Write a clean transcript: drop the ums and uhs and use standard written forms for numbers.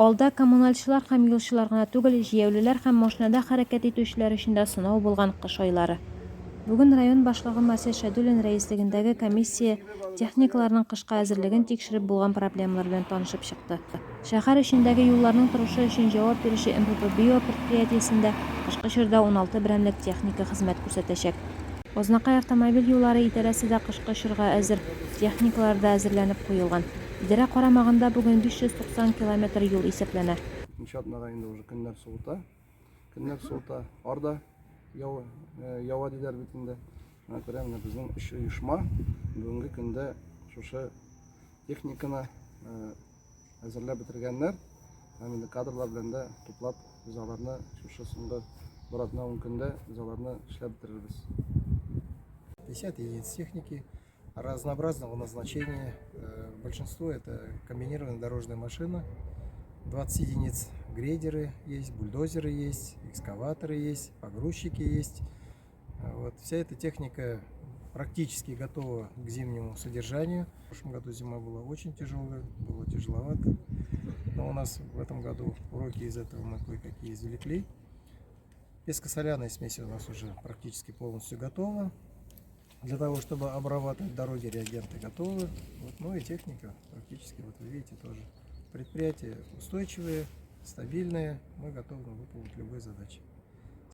Алда коммунальчылар һәм юлчылар гына түгел, җәяүлеләр һәм машинада хәрәкәт итүчеләр өчен дә сынау булган кыш айлары. Бүген район башлыгы Марсель Шәйдуллин рәислегендәге комиссия техникаларның кышка әзерлеген тикшереп булган проблемалар белән танышып чыкты. Шәһәр эчендәге юлларның торышы өчен җавап бирүче МПП-БИО предприятиесендә кышкы чорда 16 берәмлек техника хезмәт күрсәтәчәк. Азнакай автомобиль юллары идарәсе дә кышкы чорга әзер, техникалар да әзерләнеп куелган. Идарә карамагында бүген 590 километр юл исәпләнә. Икенче атнага инде уже көннәр суыта. Көннәр суыта, кар да ява, э, ява диләр бит инде. Шуңа күрә менә безнең өч оешма бүгенге көндә шушы техниканы э, әзерләп бетергәннәр. Һәм инде кадрлар белән дә туплап без аларны шушы соңгы бер атна ун көндә без аларны эшләп бетерербез. 50 единиц техники разнообразного назначения. Э, большинство это комбинированная дорожная машина, 20 единиц грейдеры есть, бульдозеры есть, экскаваторы есть, погрузчики есть. Вот. Вся эта техника практически готова к зимнему содержанию. В прошлом году зима была очень тяжелая, было тяжеловато. Но у нас в этом году уроки из этого мы кое-какие извлекли. Пескосоляная смесь у нас уже практически полностью готова. Для того, чтобы обрабатывать дороги, реагенты готовы. Вот, ну и техника практически, вот вы видите, тоже. Предприятия устойчивые, стабильные. Мы готовы выполнить любые задачи.